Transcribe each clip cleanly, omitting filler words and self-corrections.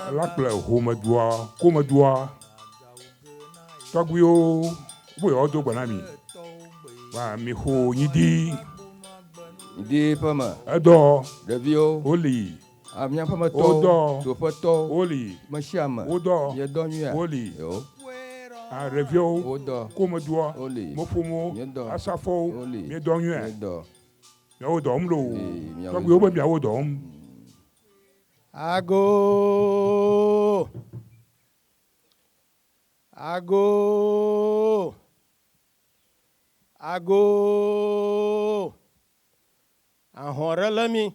Ela kple homedua, komedua, tɔgbuiwo wo yewoa do gbe na mi. Va mi xo nyidi. Nyidi ƒe me. Edɔ. Ɖeviwo. Woli. A mía ƒemetɔwo. Wodɔ. Tsoƒetɔwo. Woli. Me sia ame. Wodɔ. Miedɔ nyuia? Woli. Yo. A ɖeviwo. Wodɔ. Komedua. Woli. Meƒomewo. Miedɔ. Asafɔwo. Woli. Miedɔ nyuia? Miedɔ. Miawo dɔm loo. Ee, miawo Tɔgbuiwo be miawo dɔm. Ago. Ago. Ago. Ahɔ̃ ɖe lé mi.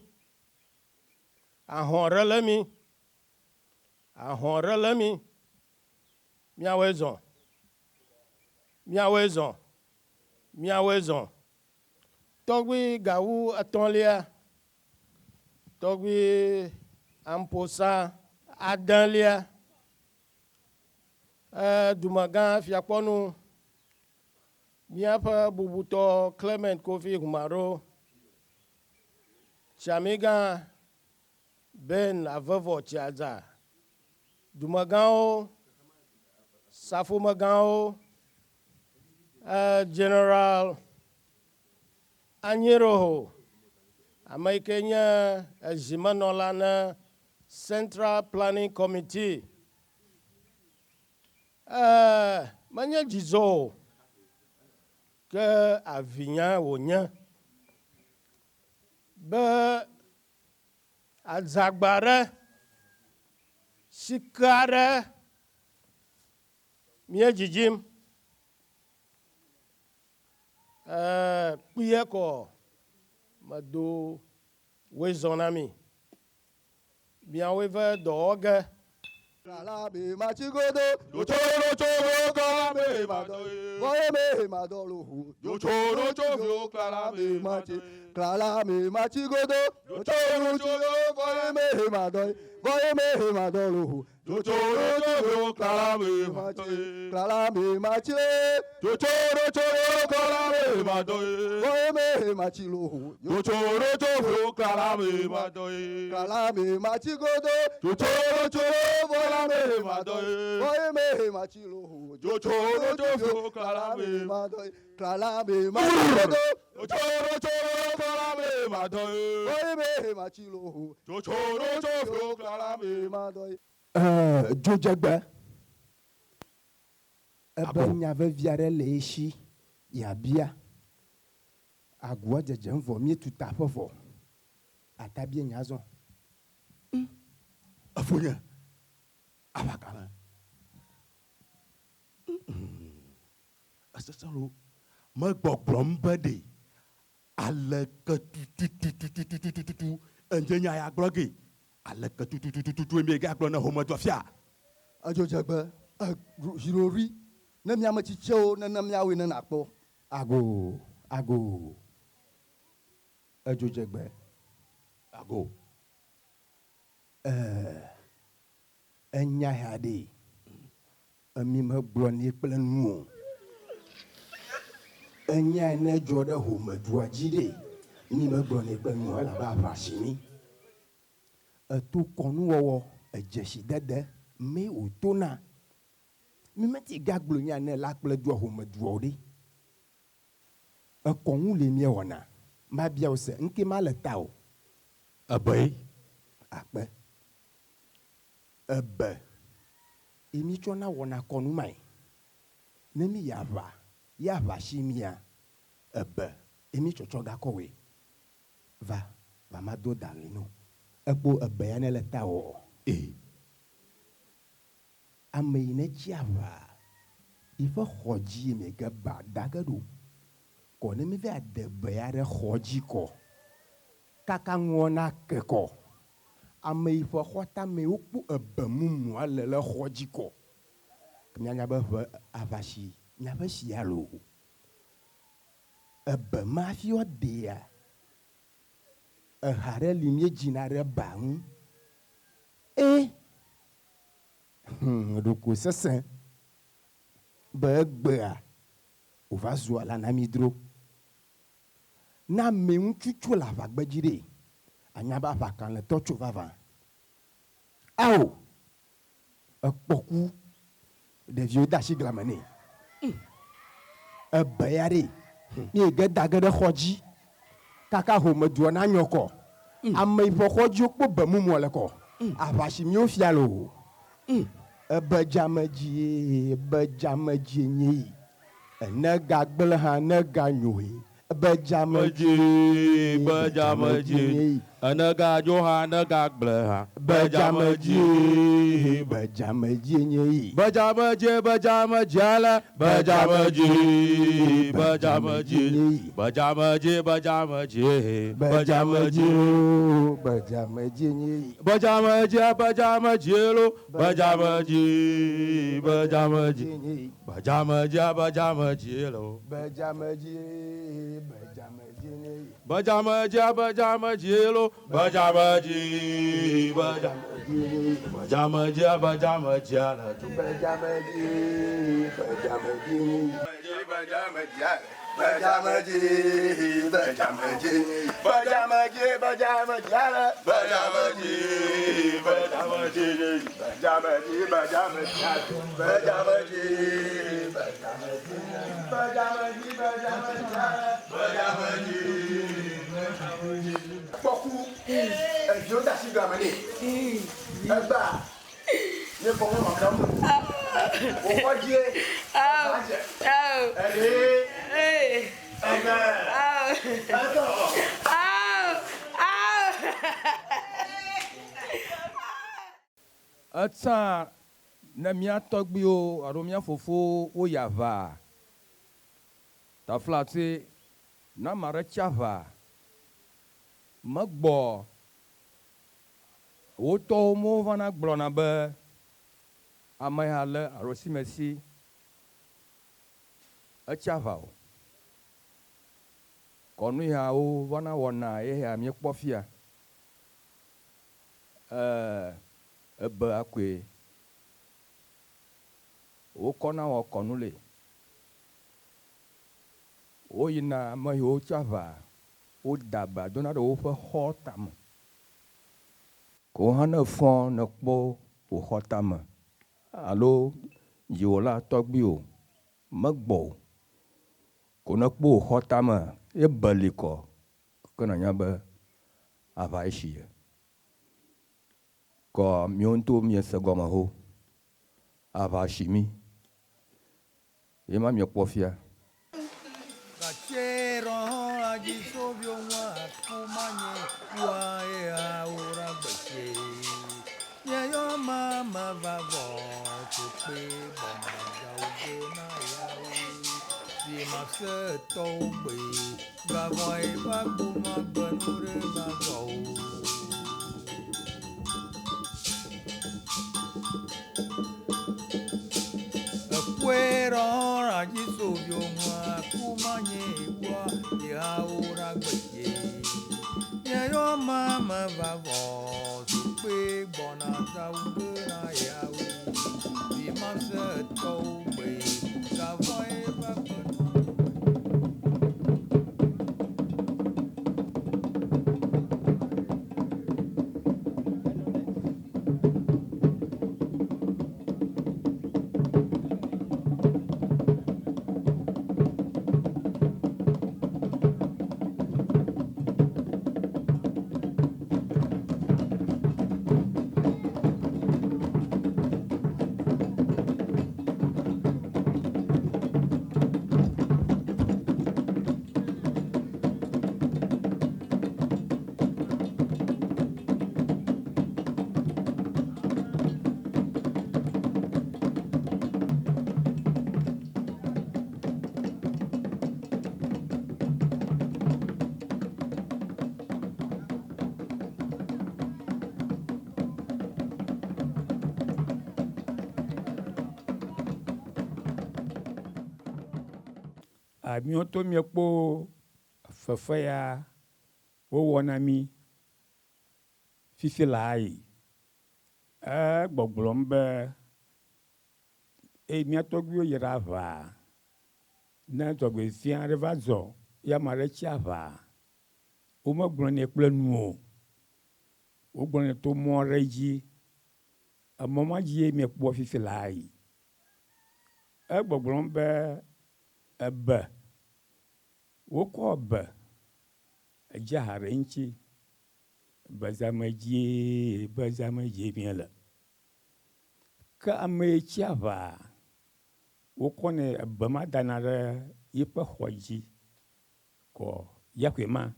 Ahɔ̃ ɖe lé mi. Ahɔ̃ ɖe lé mi. Míawoe zɔ. Míawoe zɔ. Míawoe zɔ. Tɔgbui gawu etɔ̃lia, tɔgbui amposa adelia, e dumegã fiakpɔnu, míaƒe bubutɔ Clement Kofi Humaro, Tsiamigã Ben Avevɔ Tsiadza, dumegãwo, safomegãwo, e General Anyiroho, ame yi ke nye ezimenɔla ne Central Planning Committee. E menye dzidzɔ o, ke avinya wònye be adzagba ɖe, sika ɖe míedzidzim. E kpuie kɔ medo woe zɔ na mi. Miawoe ve dɔ wɔ ge. Dzodzegbe. Ebe nya vevi aɖe le ye shi yeabia. Agua dzedzem vɔ míetu taƒe vɔ. Ata bia nya azɔ. Ŋ, efonye aʋakalẽ. Ŋ, esesẽ loo. Megbɔgblɔm be ɖe aleke tutututututututu enye nya ya gblɔ gee? Aleke tututututu miegagblɔ ne home dua fia? Edzodzegbe, e, ziɖoɖui, ne mia ame tsitsiawo nene miawoe ne nakpɔ. Ago, ago, edzodzegbe. Ago. E, enya ya ɖe, emi megblɔ nɛ kple nu o. Enyae ne edzɔ ɖe home dua dzi ɖe, mi megblɔ nɛ kple nu o elabe aʋa si mi. Eto kɔnuwɔwɔ, edzesidede mee wòtona. Mi meti gagblɔ nya ne la kple dua home dua o ɖe. Ekɔnu li míewɔna. Mabia wò se, ŋke ma le ta o? Ebee. Akpe. Ebe ye míetsɔna wɔna kɔnu mae. Ne míyi aʋa, ye aʋa shi mía, ebe ye míetsɔtsɔ gakɔwoe. Va, va mado daɣli no. Ekpo ebe ya ne le tawò ɔ? Ee. Ame yi ne tsi aʋa, yiƒe xɔ dzi ye miege ba da ge ɖo. Kɔ ne mi va de be ya ɖe xɔ dzi kɔ, kaka ŋuɔ na ke kɔ. Ame yi ƒe xɔ tame wokpo ebe mumua le le xɔ dzi kɔ. Mianya be ʋe aʋa shi miaƒe shia loo. Ebe ma hafi woadea, eha ɖe li míedzina ɖe ba ŋu. E, hum, ɖoko sesẽ be egbea Wòva zu ala na mí dro. Ne ame ŋutsu tso le aʋagbedzi ɖe, anya be aʋakalẽtɔ tso vavã. Ao! Ekpɔ ku, ɖeviwo de asi glame nɛ. Ebe ya ɖe, míege da ge ɖe xɔ dzi kaka home dua nanyɔ kɔ. Ame yi ƒe xɔ dzi wokpɔ be mumua le kɔ. Aʋa si míwo fia loo. Ebe dzame dzie, ebe dzame dzie nye yi. Ene gagblẽ hã ne ganyoe. Ebe dzame dzie, ebe dzame dzie nye yi. Ene gadzo hã ne gagblẽ hã. Ebe dzame dzie, ebe dzame dzie nye yi. Be dzame dzie, be dzame dzie ale. Be dzame dzie, be dzame dzie nye yi. Be dzame dzie, be dzame dzie. Be dzame dzie o, be dzame dzie nye yi. Be dzame dzie, be dzame dzie lo. Be dzame dzie, be dzame dzie. Be dzame dzie, be dzame dzie lo. Be dzame dzie, be dzame dzie nye yi. Be dzame dzie, be dzame dzie lo. Be dzame dzie, be dzame dzie. Be dzame dzie, be dzame dzie le du. Be dzame dzie, be dzame dzie nye yi. Be dzame dzie, be dzame dzie, be dzame dzie nye yi. Be dzame dzie, be dzame dzie le. Be dzame dzie, be dzame dzie nye yi. Be dzame dzie, be dzame dzie le. Be dzame dzie, be dzame dzie nye yi. Be dzame dzie, be dzame dzie le. Be dzame dzie, be dzame dzie nye yi. Kpɔku, eviwo de asi glame nɛ. Egbea, míekpɔ mía mamlɛawo me. Wòxɔ dzie, eva dze. Eɖe, ene, etɔ̃. Etsã ne mía tɔgbuiwo alo mía fofowo woyi aʋa, taflatse ne ame aɖe tsi aʋa, megbɔ wo tɔwo mewovana gblɔna be ame ya lé alo simesi etsi aʋa o. Kɔnu ya wovana wɔna ye ya míekpɔ fia. Ebea koe wokɔna wɔ kɔnu le. Woyina ame yiwo tsi aʋa, woda bea dona ɖe woƒe xɔ tame. Ke wò hã ne èfɔ nèkpɔ wò xɔ tame alo dziwòla tɔgbuiwò megbɔ o, ko nèkpɔ wò xɔ tame ye be li kɔ, ke nànya be aʋae si ye. Kɔ míwo ŋutɔwo míese gɔme ho. Aʋa si mí. Ye ma miekpɔ fia. Míwo ŋutɔ míekpɔ fefe ya wowɔ na mí fifi laa yi. Egbɔgblɔm be eye mía tɔgbuiwo yi ɖe aʋa. Ne dzɔgbevɔ̃e aɖe va dzɔ ye ame aɖe tsi aʋa, womegblɔnɛ kple nu o. Wogblɔnɛ to mɔ aɖe dzi. Emɔ ma dzie miekpɔ fifi laa yi. Egbɔgblɔm be ebe, wokɔ ebe edze ha ɖe eŋuti. Bezame dzie, bezame dzie miele. Ke ame yi tsi aʋa, wokɔnɛ ebe ma dana ɖe yiƒe xɔ dzi kɔ yaxɔe ma.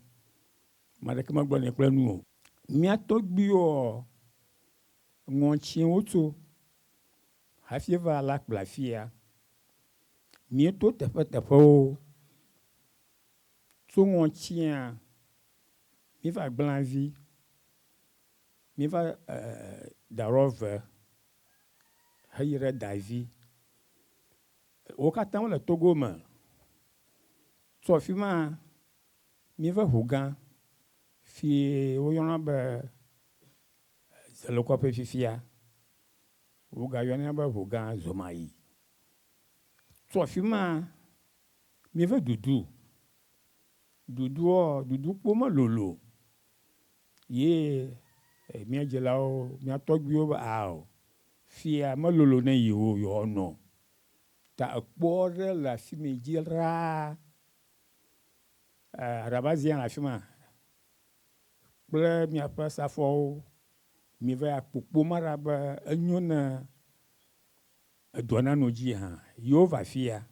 Ame aɖeke megblɔnɛ kple nu o. Mía tɔgbuiwoa, ŋɔtsie wotso hafi va la kple afia. Míeto teƒeteƒewo tso ŋɔtsia, míeva gblã vi, míeva Darɔve heyi ɖe Davi. Wo katã wole Togo me. Tso afi ma, míeva ʋu gã fi woyɔna be Zelokɔƒe fifia. Wogayɔnɛ be ʋu gã Zomayi. Tso afi ma, míeva Dudu. Duduɔ, dudukpo melolo o. Ye mía dzilawo, mía tɔgbuiwo be ao, fia melolo ne yewo yewoanɔ o. Ta ekpo aɖe le afi mi dzi ɖaa. Aɖabazia le afi ma kple miaƒe safɔwo. Miva yi akpo kpo ma ɖa be enyo ne edɔ nanɔ dzi hã. Yewo va afia.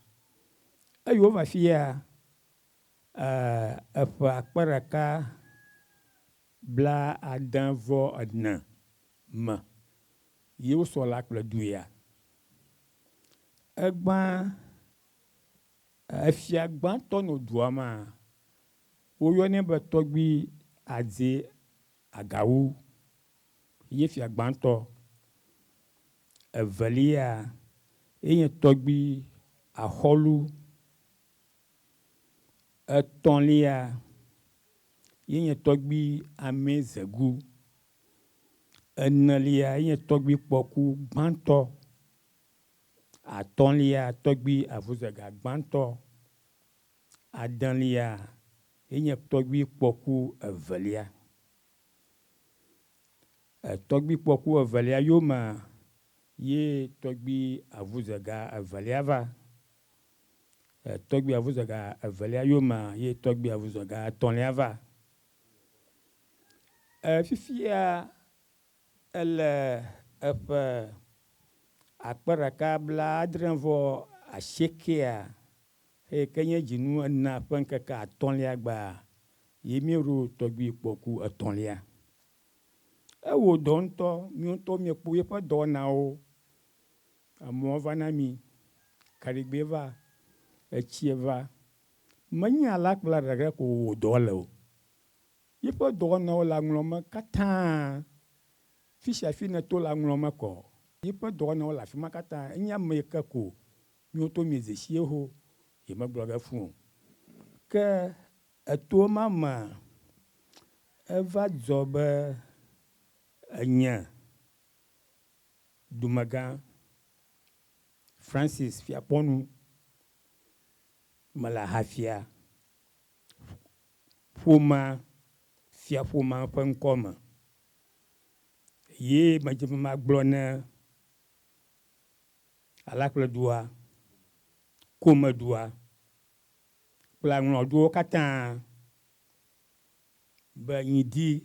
Eyi wova afia, eƒe 1964 me ye wosɔ la kple du ya. Egbã efia gbãtɔ nɔ dua mea, woyɔnɛ be Tɔgbui Adze Agawu ye fia gbãtɔ. Evelia ye nye Tɔgbui Axɔlu. Etɔ̃lia ye nye Tɔgbui Amɛzegu. Enelia ye nye Tɔgbui Kpɔku gbãtɔ. Atɔ̃lia Tɔgbui Avuzega gbãtɔ. Adelia ye nye Tɔgbui Kpɔku evelia. Tɔgbui Kpɔku evelia yomea ye Tɔgbui Avuzega evelia va. Tɔgbui Avuzega evelia yomea ye Tɔgbui Avuzega etɔ̃lia va. Fifia ele eƒe 1988 eye ke nye dzinu enea ƒe ŋkeke atɔ̃lia gbea ye míeɖo Tɔgbui Kpɔku etɔ̃lia. Ewɔ dɔ ŋutɔ, míwo ŋutɔ míekpɔ yeƒe dɔwɔnawo. Emɔ va na mí, kaɖigbɛ va, etsie va. Menye alakpla ɖeɖe ko wòwɔ dɔ le o. Yeƒe dɔwɔnawo le aŋlɔ me katã. Fi sia fi nèto le aŋlɔ me kɔ. Yeƒe dɔwɔnawo le afi ma katã. Enye ame yi ke ko míwo ŋutɔ míedze si xoxo, yemegblɔ ge fũ o. Ke eto ma mea, eva dzɔ be enye dumegã Francis Fiakpɔnu mele ahafia ƒomea, fiaƒomea ƒe ŋkɔ me. Ye medze be magblɔ ne Alakpledua, Komedua kple aŋlɔduwo katã be ŋdi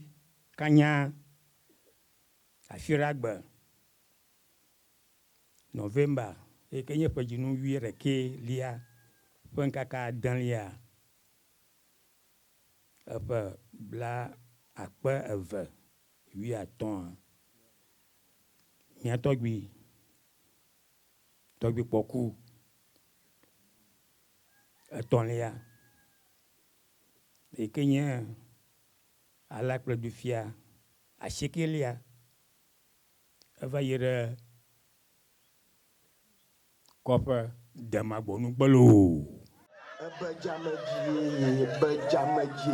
kanya Afiɖagbe, November eyi ke nye ƒedzinu wuiɖekɛ lia ƒe ŋkeke adelia eƒe 2025a, mía tɔgbui, tɔgbui kpɔku etɔ̃lia eyi ke nye Alakpledufia asiekelia eva yi ɖe kɔƒe demagbɔnugbe loo. Ebe dzamedzi, ebe dzamedzi,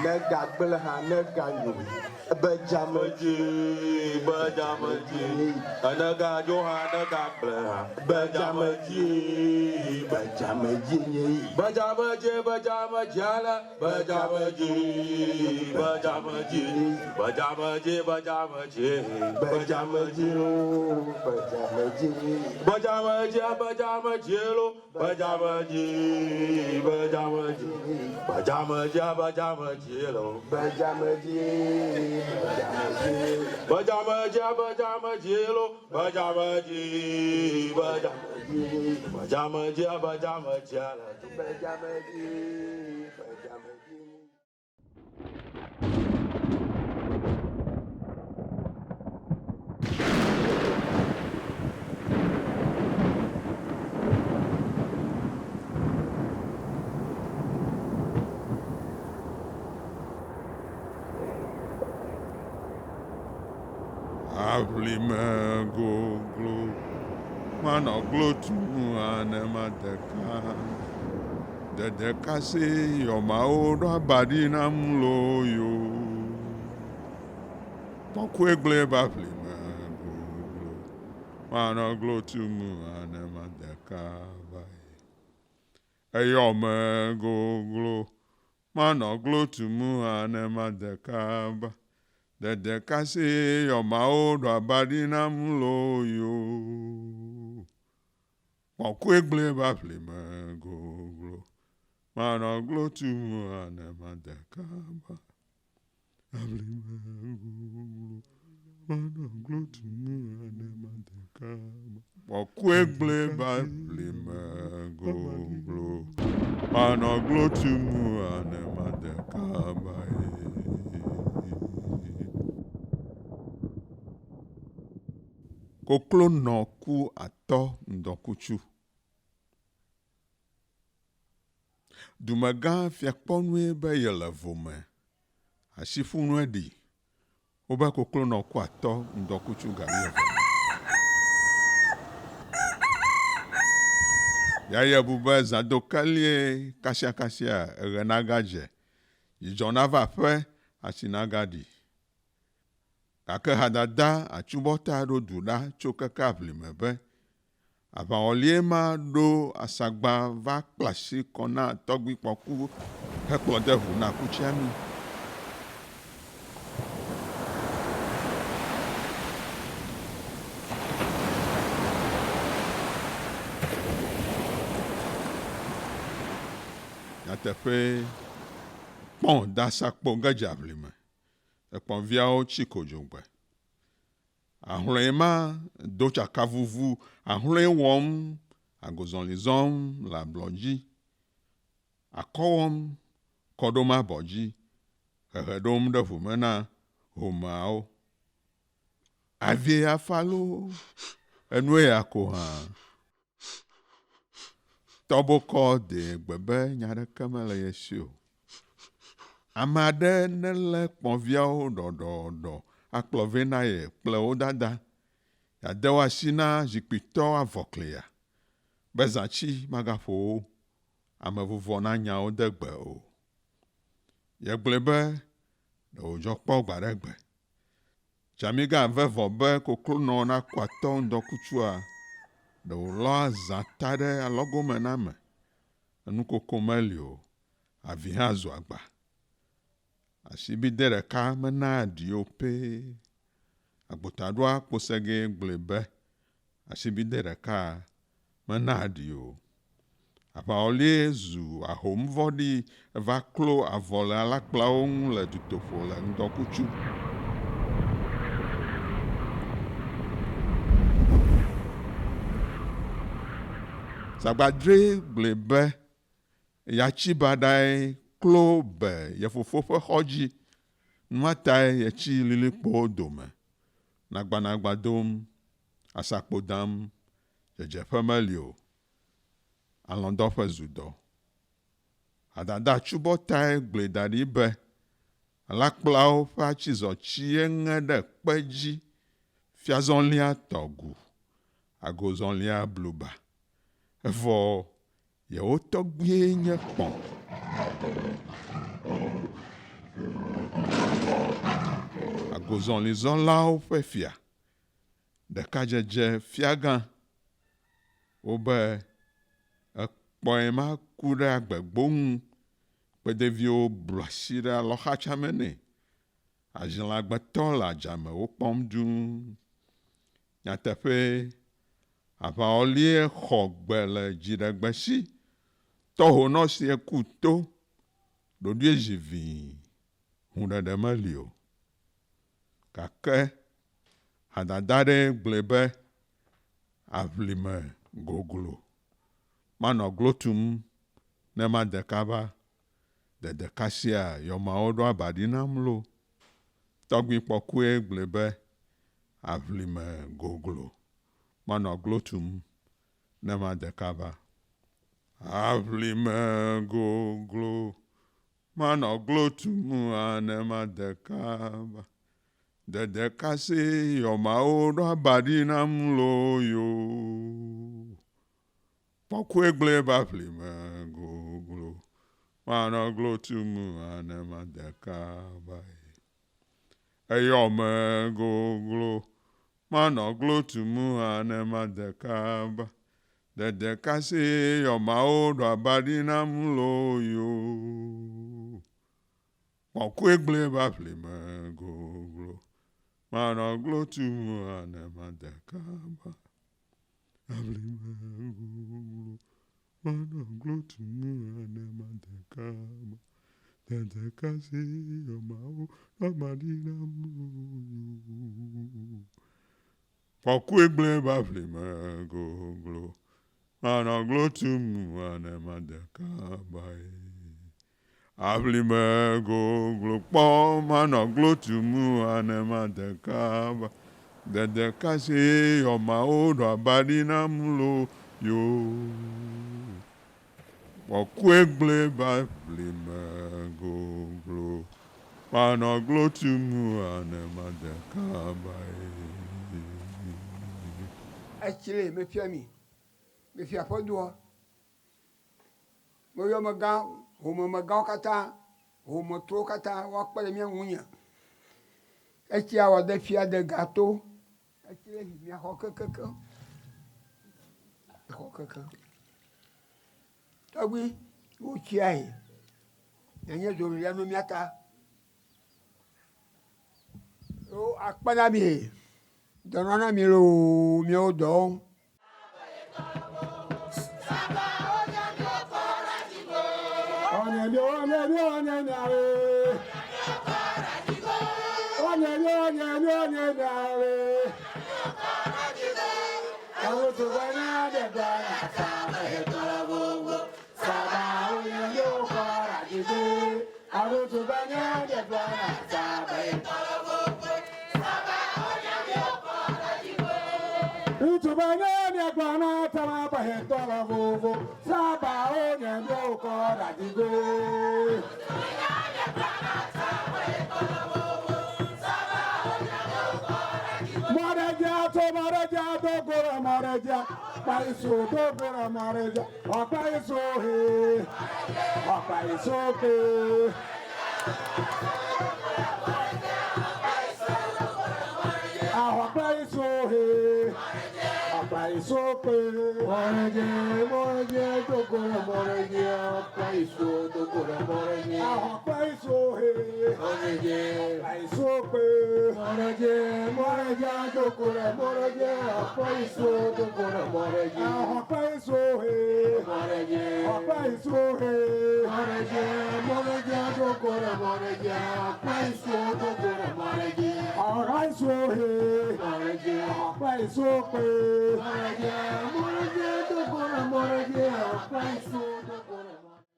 ne gagblẽ hã ne ganyo. Bedzamedzi, bedzamedzi, enegadzo hã negagblẽ hã. Bedzamedzi, bedzamedzi nye yi. Bedzamedzi, bedzamedzi ale. Bedzamedzi, bedzamedzi, bedzamedzi, bedzamedzi. Bedzamedzi lo, bedzamedzi. Bedzamedzi, bedzamedzi lo, bedzamedzi, bedzamedzi, bedzamedzi, bedzamedzi lo. Bedzamedzi, bedzamedzi. Bedzamedzi, bedzamedzi lo, bedzamedzi, bedzamedzi, bedzamedzi, bedzamedzi ale. Bedzamedzi, bedzamedzi. Aʋlime goglo, manɔ glo tum anema deka. Dede kasi yɔmawo ɖo aba ɖi nam loyo. Kpɔkue gblɔe be aʋlime goglo, manɔ glo tum anema deka va yi. Eyɔ me goglo, manɔ glo tum anema deka va. Dede kasi yɔmawo ɖo aba ɖi nam loyo. Kpɔkue gblɔe be aʋlime goglo, manɔ glo tum anema deka va. Aʋlime goglo, manɔ glo tum anema deka va. Kpɔkue gblɔe be aʋlime goglo, manɔ glo tum anema deka va. Koklonɔ ku atɔ ŋdɔkutsu. Dumegã fiakpɔnue be yele vome. Asiƒunue ɖi. Wobe koklonɔ ku atɔ ŋdɔkutsu gawieve me. Ya yebu be zãdokelie kasiakasia eɣe nagadze, dzidzɔ nava aƒe, asi nagaɖi. Gake hadada atsubɔta ɖo du ɖa tso keke aʋlime be, Aʋawɔlie ma ɖo asagba va kpla asi kɔ na tɔgbui kpɔku hekplɔ de ʋu na kutsiami. Nyateƒee, kpɔ̃ da asakpo ge dze aʋlime. Ekpɔ̃viawo tsi kodzogbe. Ahlɔ̃e ma do tsaka vuvu, ahlɔ̃e wɔm, agozɔli zɔm le ablɔ dzi, akɔ wɔm, kɔ ɖom abɔ dzi, hehe ɖom ɖe ʋu me na homeawo. Avie afa loo, enue ya ko hã. Tɔbokɔ dee gbe be nya aɖeke mele ye si o. Ame aɖe nelé kpɔviawo ɖɔɖɔɖɔ akplɔ vɛ na ye kple wo dada, yeade wo asi na zikpuitɔ avɔklia, be zãtsi magaƒo wo, amevuvɔ nanya wo de gbe o. Yegblɔe be ɖe wòdzɔ kpɔ gbaɖegbe. Tsamiga ve vɔ be koklonɔ naku atɔ ŋdɔkutsua, ɖe wòlɔa zã ta ɖe alɔgome na ame. Enukoko meli o, avi hã zu agba. Asibide ɖeka menaa ɖi o pɛ. Agbotaɖoa kposegee gblɔe be, Asibide ɖeka menaa ɖi o. Aʋawɔlie zu ahom vɔ̃ɖi va klo avɔ le alakplawo ŋu le dutoƒo le ŋdɔkutsu. Zagbadre gblɔe be yeatsi baɖae klo be ye fofo ƒe xɔ dzi, nuatae yetsi lilikpowo dome, nagbanagba dom, asakpo dam, dzedzeƒe meli o. Alɔ̃dɔ ƒe zudɔ. Hadada tsubɔ tae gblɔe da ɖi be, Alakplawo ƒe atizɔtsie ŋe ɖe kpe dzi, fiazɔlia tɔ gu, agozɔlia blu ba. Evɔ yewo tɔgbuie nye kpɔ̃. Agozɔlizɔlawo ƒe fia, ɖekadzedze fiagã, wobe ekpɔe maku ɖe agbegbo ŋu, kpedeviwo blu asi ɖe alɔxatsame nɛ. Azilãgbetɔ le adzame wokpɔm dũu. Nyateƒee, aʋawɔlie xɔ gbe le dziɖegbe si, tɔhonɔ sie ku to, ɖoɖoe zi vĩi, hũɖeɖe meli o. Gake hadada aɖee gblɔe be, Aʋli me goglo. Manɔ glo tum ne made kaba. Dede kasia yɔmawo ɖo aba ɖi nam loo. Tɔgbui kpɔkue gblɔe be, Aʋli me goglo. Manɔ glo tum ne made kaba. Aʋli me goglo. Manɔ glo tum ne made kaba. Dede kasi yɔmawo ɖo aba ɖi nam loo yoo. Kpɔkue gblɔe be aʋli me goglo. Manɔ glo tum ne made kaba ye. Eyɔ me goglo. Manɔ glo tum ne made kaba. Dede kasi yɔmawo ɖo aba ɖi nam loo yoo. Kpɔkue gblɔe be aʋli me goglo. Manɔ glo tum ne made kaba. Aʋli me goglo. Manɔ glo tum ne made kaba. Dede kasi yɔmawo ɖo aba ɖi nam loo. Kpɔkue gblɔe be aʋli me goglo. Manɔ glo tum ne made kaba ye. Aʋli me goglo kpɔ manɔ glo tum ne made kaba. Dede kasi yɔmawo ɖo aba ɖi nam loo yoo. Kpɔkue gblɔe be aʋli me goglo. Manɔ glo tum ne made kaba ye. Etsi le mefia mi, mefia ƒe doa. Meyɔ amegã, homemegãwo katã, hometɔwo katã woakpe ɖe mía ŋunye. Etsia wɔ de fia de gato. Etsi le miaxɔ kekekeŋ. Xɔ kekeŋ. Tɔgbui, wotsia yi. Nenye zoɖoɖia no mía ta. Wo akpe na mi. Dɔnɔ na mi loo miawo dɔwo.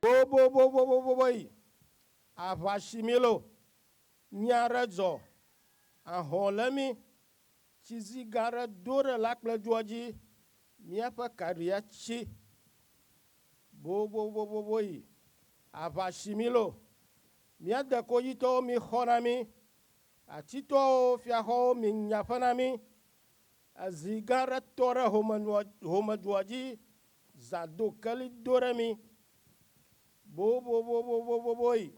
Boboboboboboyi, aʋa si mi lo, nya ɖe dzɔ, ahɔ̃ le mi, tsizi gã ɖe do ɖe lãkpledzoa dzi, míaƒe kaɖia tsi. Boboboboboyi, aʋa si mi lo, mía dekodzitɔwo mi xɔ na mi, atitɔwo fiaxɔwo mi nya ƒe na mi, ezi gã ɖe tɔ ɖe homenua homedua dzi, zã do keli do ɖe mi. Boboboboboboyi,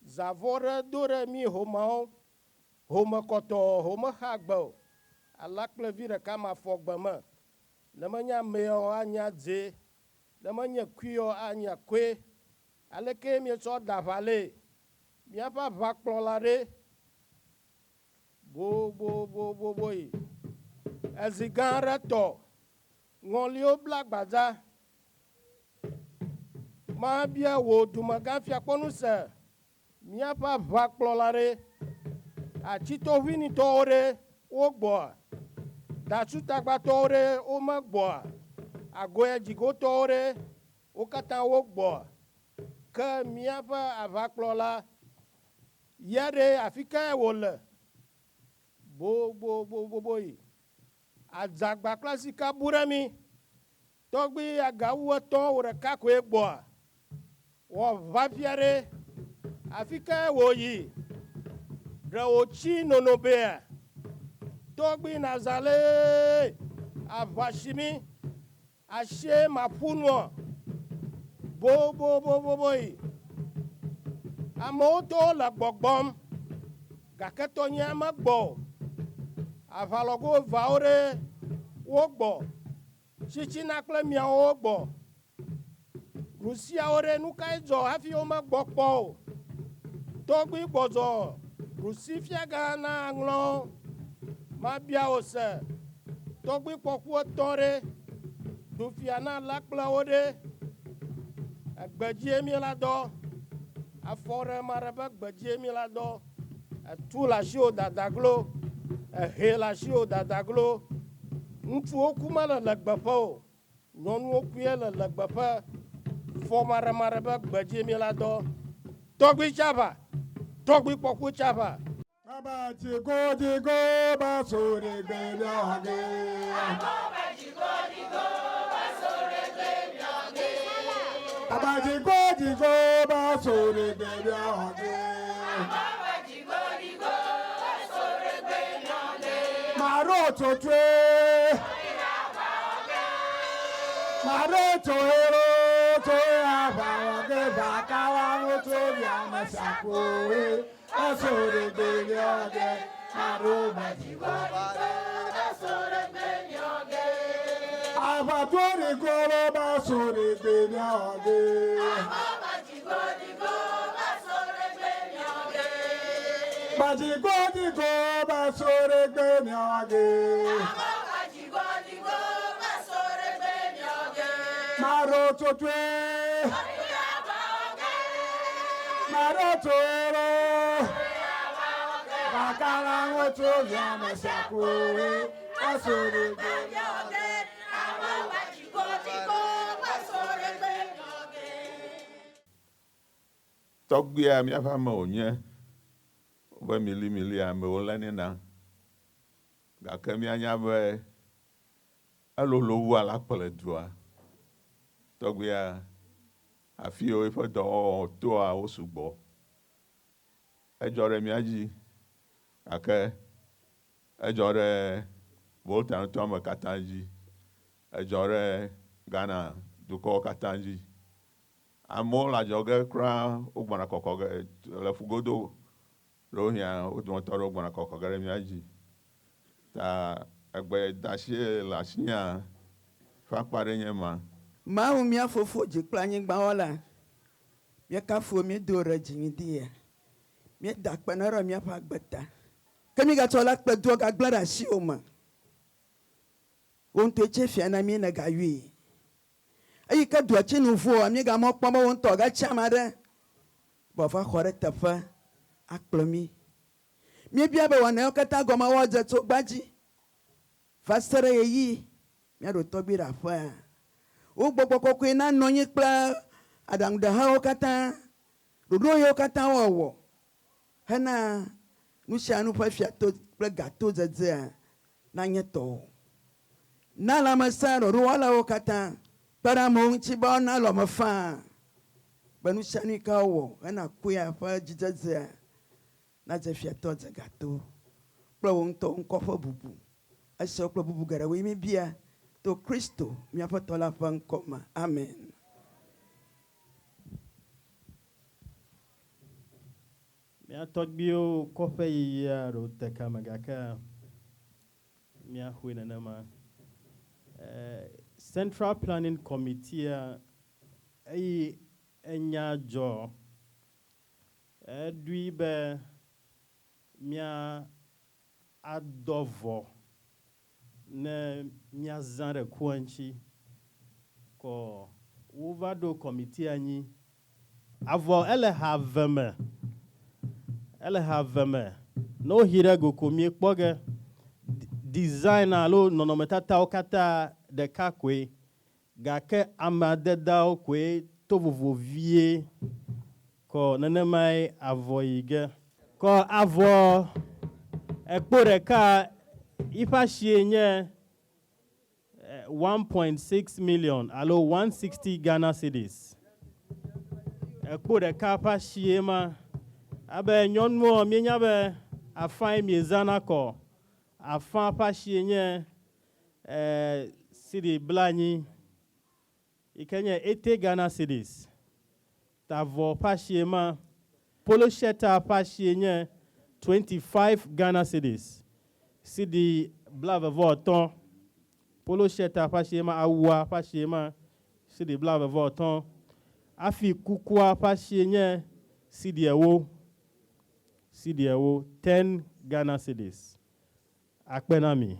Zavɔ ɖe do ɖe mí homeawo. Home kɔtɔɔ, home xa gbe o. Alakple vi ɖeka mafɔ gbe me. Ne menye ameɔ, anya dze. Ne menye kuiɔ, anya koe. Aleke mietsɔ da aʋa lee? Míaƒe aʋakplɔla ɖe. Boboboboboyi. Ezi gã aɖe tɔ. Ŋɔliwo bla gbadza. Mabia wò dumegã fiakpɔnu se. Míaƒe aʋakplɔla ɖe. Atsitɔʋuinitɔwo ɖe wogbɔa. Datsutagbatɔwo ɖe womegbɔa. Agoyadzigotɔwo ɖe wo katã wogbɔa. Ke míaƒe aʋakplɔla ya ɖe afi kae wòle? Boboboboboyi. Adzagba kple sika bu ɖe mí. Tɔgbi agawu etɔ̃ wò ɖeka koe gbɔa. Wɔ ʋafia ɖe. Afi kae wòyi? Ɖe wòtsi nonobea? Tɔgbi Nazalee aʋa si mí. Asie maƒu nua. Boboboboboyi. Amewo tɔwo le gbɔgbɔm gake tɔnyea megbɔ o. Aʋalɔgo eveawo ɖe wogbɔ. Tsitsina kple miawo wogbɔ. Rusiawo ɖe nu kae dzɔ hafi womegbɔ kpɔ o? Tɔgbui gbɔdzɔ Rusi fiagã na aŋlɔ mabia wò se. Tɔgbui kpɔku etɔ̃ ɖe ɖu fia na lakplewo ɖe. Egbedzie míela dɔ. Afɔ ɖe ame aɖe be gbedzie míela dɔ. Etu le asiwò dadaglo. Ehe le asiwò dadaglo. Ŋutsuwo ku mele le gbeƒe o. Nyɔnuwo kue le le gbeƒe. Fɔ maɖemaɖe be gbedzie míela dɔ. Tɔgbui tsaʋa. Tɔgbui kpɔku tsaʋa. Baba jigo jigo ba sore gbe miɔge. Baba jigo jigo ba sore gbe miɔge. Maro totwe. Maro toero to abawoge bakawa moto biamasakoe. Basore gbe miɔge. Maro bajigo. Abatori goro basore gbe miɔge. Bajigo jigo basore gbe miɔge. Maro totwe. Maro toro. Bakala moto biamasakoe. Basore gbe miɔge. Tɔgbuia míaƒe ame wònye wobe milimili amewo lénɛ na gake míanya be elolo wu alakple dua. Tɔgbuia afi yiwo eƒe dɔwɔwɔ toa wo sugbɔ. Edzɔ ɖe mía dzi gake edzɔ ɖe Volta nutoa me katã dzi. Edzɔ ɖe Ghana dukɔwo katã dzi. Amewo le adzɔge kura wogbɔna kɔkɔ ge le ƒugodo ɖewohĩa wo dometɔ aɖewo gbɔna kɔkɔ ge ɖe mía dzi. Ta egbedasi le asinyea ƒe akpa ɖe nye ma. Mawu mía Fofo dzi kple anyigba wɔla, míekafu wò, míedo wò ɖe dzi ŋdi ya. Míeda akpe na ɖe míaƒe agbe ta. Ke mígatsɔ la kpe doa gagblẽ ɖe asiwò me. Wò ŋutɔe tse fia na mí nègayɔe. Eyi ke doa tsi nu voa, míegamɔ kpɔm be wò ŋutɔ gatsi ame aɖe be wòava xɔ ɖe teƒe akplɔ mí. Míebia be wɔnawo katã gɔme woadze tso gbadzi va se ɖe ɣeyiɣi míaɖo tɔgbui ɖe aƒea. Wò gbɔgbɔ kɔkɔe nanɔ anyi kple aɖaŋuɖehawo katã, ɖoɖo yiwo katã woawɔ hena nu sia nu ƒe fiato kple gato dzedzea nanye tɔwò. Na lãmesẽ ɖoɖowɔlawo katã kpe ɖe amewo ŋuti be woana lɔme faa be nu sia nu yi ke woawɔ hena kuya ƒe dzidzedzea nadze fiatɔ dze gato kple wò ŋutɔ wò ŋkɔ ƒe bubu. Esiawo kple bubu geɖewoe míebia to Kristo mía Aƒetɔ la ƒe ŋkɔ me. Amen. Mía tɔgbuiwo kɔƒe yiyia ɖo te kame gake míaxɔe nenema. Central Planning Committee-a eyi enya dzɔ eɖui be mía adɔ vɔ ne míazã ɖe kua ŋuti. Kɔ wova ɖo kɔmiti anyi. Avɔ ele ha ve me. Ele ha ve me. Ne wohi ɖe go ko míekpɔ ge. Design alo nɔnɔmetatawo katã ɖeka koe. Gake amadedeawo koe to vovo vie. Kɔ nenemae avɔ yi ge. Kɔ avɔ ekpo ɖeka yiƒe asie nye 1.6 million alo 160 Ghana cedis. Ekpo ɖeka ƒe asie ma. Abe nyɔnuwo míenya be afãe miezãna kɔ. Afã ƒe asie nye cedi blanyi yi ke nye 80 Ghana cedis. Tavɔ ƒe asie ma. Polo shirt ƒe asie nye 25 Ghana cedis. Cedi 23. Polo shirt ƒe asie ma, awua ƒe asie ma, cedi 23. Afi kukua ƒe asie nye cedi 10. Cedi 10, 10 Ghana cedis. Akpe na mi.